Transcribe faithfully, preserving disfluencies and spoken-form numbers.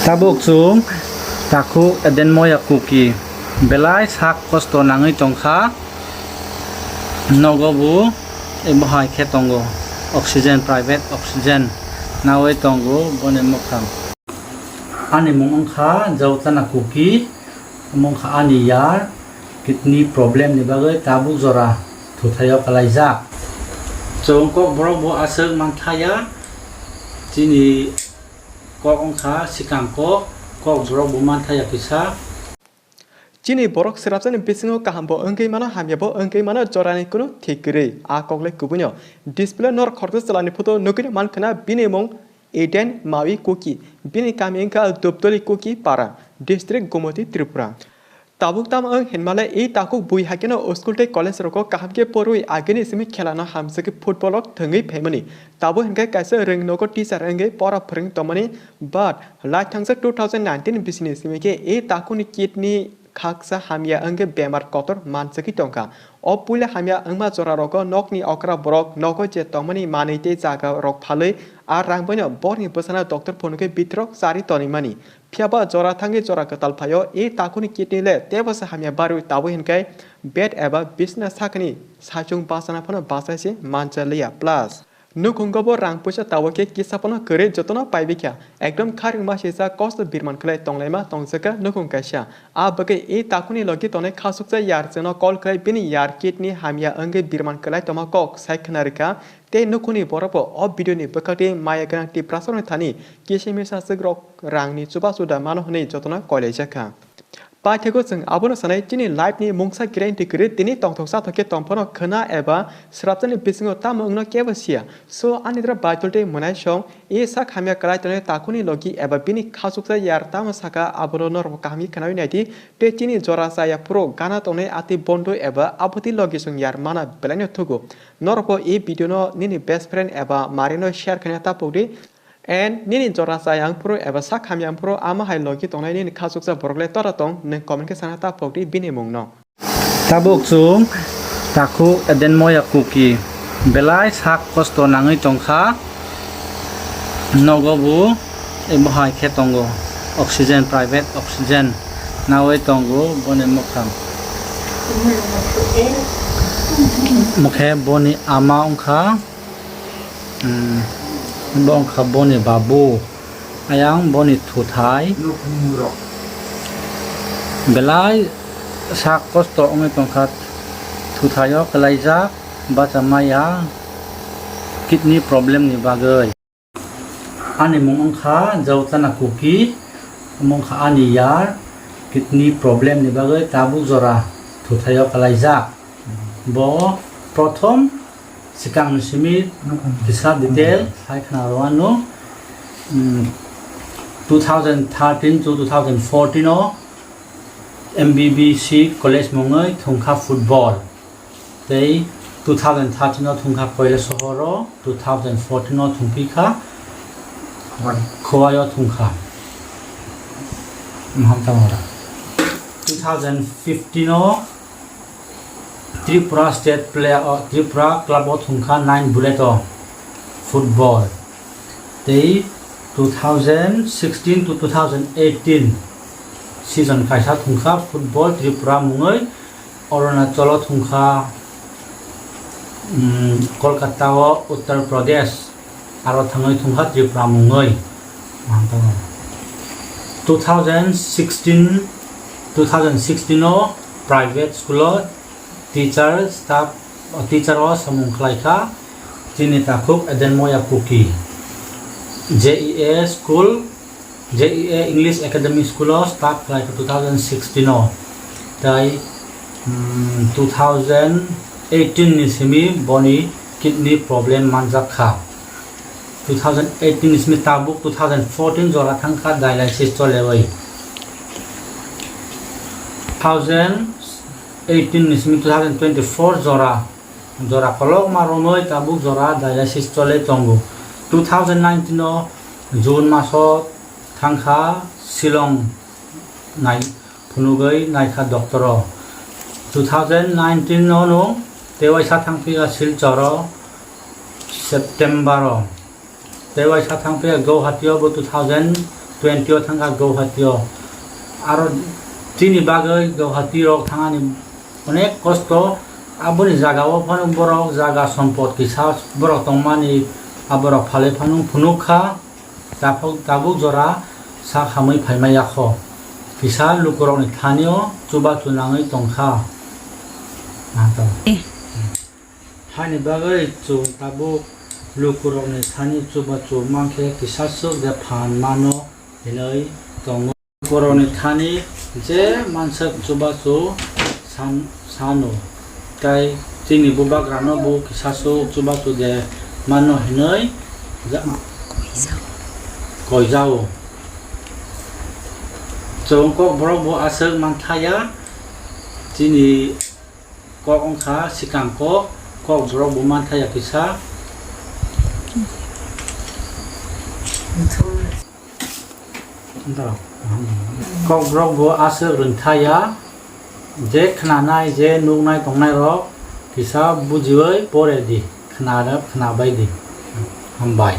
Tabuk chwng takhuk Eden Moya Kuki belai sak kosto nangwi tongkha. Nogo bo ebo hai khe tongo, oxygen, private oxygen nawi tongo boni mwkhang. Ani mung wngkha Jautana Kuki, omo wngkha ani yar, kidney problem ni bagwi tabuk jora thuthaio kwlaijak. Chwng Kokborok bo aswk manthaya, chini kok wngkha swkang kok, Kokborok bo manthaya kisa. Chini borok swrapsani bisingo kaham bo wngwi mano, hamya bo wngwi mano, jorani kunu thik kwrwi. A kok le kubuino display nor khoroksa chwlani photo nugwino mankhwna, bini mung Eden Mawi Kuki, bini kami wngkha Dupdoli Kuki Para, district Gomoti, Tripura. Tabuk tamo wng hinmale, ei takhuk bui haikeno school tei college rogo kaham khe porwi agini simi khelano hamsakhe football rok thwngwi phaimani. Tabuk hinkhe kaisa rwng nogo teacher wngwi pora phwrwng tongmani, but lai thangsa two thousand nineteen bisini simi khe ei takhukni kidney khaksa hamya wngwi bemar kotor mansagwi tongkha. O puila hamya wngma jora rogo nokni okra borok nogo je tongmani manwi tei jaga rok phalwi a rang boino borni bwsano doctor phunugwi bitrok chari tonwi mani. Phiya ba jora thangwi jora kwtal phaio, e takhukni kidney le teibo se hamya barwi tabwi hinkhe bed eba bisna sakni saichung bachana phano bachai se mancha liya. Plus nukhungo bo rang puisa tabwi khe kisa phano kwrwi jotono paibi kha. Ekdom kharwngma sijak kosto birman khlai tonglaima tongjakha nukhung kaisa. A bagwi e takhukni logi tongnai khasuksa yar chwngno call khlai bini yar kidney hamya wngwi birman khlai tongma kok sai khna rwkha. Tei nukhungni borokbo o video ni bwkhak tei maya gwnang Tiprasarokni thani kisa misa swk rok rangni chubachu da mano hwnwi jotono koilaijak kha. Paithakgo chwng abono sanai, chini life ni mungsa guarantee kwrwi, tini tongthok sathok khe tongphano khwna eba swrapjani bisingo tamo wngno kebo siya. So, ani dra Baitul tei mwnaisong, e sak hamya kwlai tongnai takhukni logi eba bini khasuksa yar tamo saka, abono norok kaham khe khwnawi naidi, tei chini jora chaya phuru gana tongnai atwi bondo eba abotwi logisong yar mana belaino thugo. Norokbo e video no nini best friend eba marino share khaina ta pokdi. And nini jora chaya wngphuru eba sak hamya wngphuru ama hai logi tongnai nini khasuksa borok le tora tong, nwng comment khe sana ta pokdi bini mungno. Tabuk chwng takhuk Eden Moya Kuki belai sak kosto nangwi tongkha. Nogo bo ebo hai khe tongo, oxygen, private oxygen nawi tongo boni mwkhang. Mokhe boni ama wngkha. Hmm, bo wngkha boni babu, ayang boni thuthai. Belai sak kosto wngwi tongkha, thuthaio kwlaijak, bacha maya, kidney problem ni bagwi. Ani mung wngkha Jautana Kuki, omo wngkha ani yar, kidney problem ni bagwi tabuk jora thuthaio kwlaijak. Bo prothom swkangni simi kisa detail sai khna rw anw. Hmm, two thousand thirteen to two thousand fourteen o M B B C college mungwi thungkha football. Tei two thousand thirteen o thungkha Koilasohor o, two thousand fourteen o thungphi kha Khowai o thungkha. Maham tamo da. Two thousand fifteen o Tripura State player o, Tripura club o thungkha nine bullet o football. Tei two thousand sixteen to two thousand eighteen season kaisa thungkha football Tripura mungwi Arunachal o thungkha, um, Kolkata o Uttar Pradesh, aro thangwi thungkha Tripura mungwi. Two thousand sixteen, two thousand sixteen o private school o teacher, staff, teacher o samung khlai kha. Chini takhuk Eden Moya Kuki, J E A school, J E A English Academy School o staff khlai kha two thousand sixteen o. Tai, mm, two thousand eighteen ni simi boni kidney problem manjak kha. Two thousand eighteen ni simi tabuk two thousand fourteen jora thang kha dialysis cholewi. Two thousand eighteen ni simi two thousand twenty-four jora, jora kolokma romwi tabuk jora dialysis chole tongo. Two thousand nineteen o June maso thangkha Shillong nai phunugwi naikha doctor o. Two thousand nineteen o no tei waisa thangphikha Silchar o September o. Tei waisa thangphikha Guwahati o bo two thousand twenty o thangkha Guwahati o. Aro chini bagwi Guwahati rok thangani onek kosto. Aboni jaga o phano borok jaga sompot kisa borok tongmani aborok phalwi phano phunuk kha. Tabuk, tabuk jora sak hamwi phaimaya kho. Kisa lukurokni thani o chubachu nangwi tongkha. Haini bagwi chwng tabuk lukurokni thani chubachu mankhe kisa swk de phan mano hinwi tongo. Lukurokni thani je manswk chubachu san-, sano, tai chini bubagrano bo kisa swk chubachu de mano hinwi ja-, koijao. Chwng kokborok bo aswk manthaya, chini kok wngkha swkang kok, kokborok bo manthaya kisa. Kokborok bo aswk rwngthaya, je khnanai, je nuknai tongnairok kisa bujiwi pore di, khna-, khnabai di. Hambai.